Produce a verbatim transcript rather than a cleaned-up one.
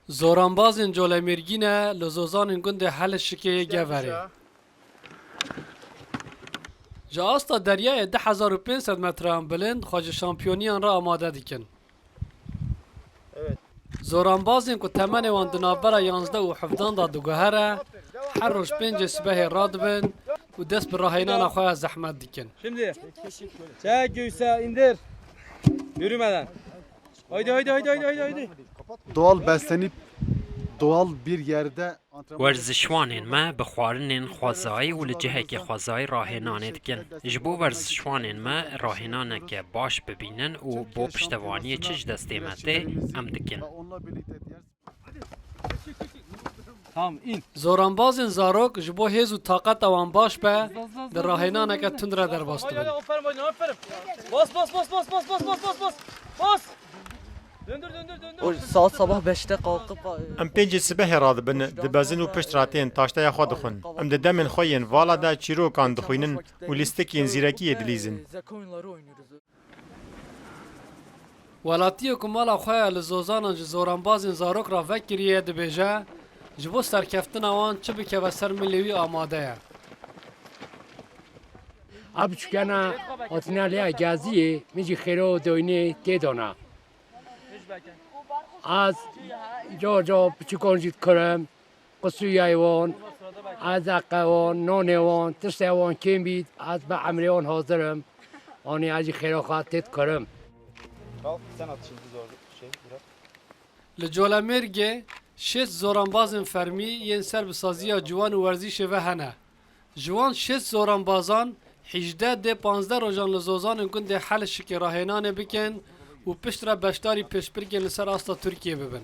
Zoranbazên Colemêrgî ne li zozanên gundê Helişikê yê Geverê. Ji asta deryayê du hezar û pênc sed metreyan bilind xwe ji şampiyoniyan re amade dikin. Zoranbazên ku temenê wan di navbera yanzdeh û hevdan de diguhere, her roj pêncê sibehê radibin û dest bi rahênana xwe ya zehmet dikin. Şimdi çek göğüse indir. Yürümeden. Haydi haydi haydi haydi haydi haydi. Doğal beslenip doğal bir yerde antrenman Werzişvanên me bi xwarinên xwezayî û li cihekê xwezayî rahênanê dikin. Ji bo werzişvanên me rahênaneke baş bibînin û bo piştevaniyê çi ji destê me tê, em dikin. Tamam, in. Zoranbazên zarok ji bo hêz û taqeta wan baş be, di rahênaneke tund re derbas dibin. Aferin, aferin, aferin. Bas, bas, bas, bas. Bas. Döndür, döndür, döndür. O saat sabah beşte kalkıp, e, Em pêncê sibehê radibin, dibezin û pişt re tên taşteya xwe dixwin. Em di demên xwe yên vala de çîrokan dixwînin û lîstikên zîrekiyê dilîzin. Welatiyê ku mala xwe ya li zozanan ji zoranbazên zarok re vekiriye dibêje, ji bo serkeftina wan çi bikeve ser milê wî amade ye. A biçûkena hatina lêya gaziyê, min jî xêro doynê tê dana. Ez car car biçûkan jî dikurim, qisûyayê wan, ezeqe wan, nanê wan, tiştê wan kêm bît, ez bi emrê wan hazir im. Anî ez jî xêra xwe tê dikurim. Kalk, sen at şimdi zor şey, bırak. Li Colemêrgê şêst zoranbazên fermî yên ser bi saziya ciwan û werzîşê ve hene. Ji wan şêst zoranbazan hîjdeh dê panzdeh rojan li zozanên gundê Helişikê rahênanê bikin û pişt re beşdarî pêşbirkên li ser asta Tirkiyê bibin.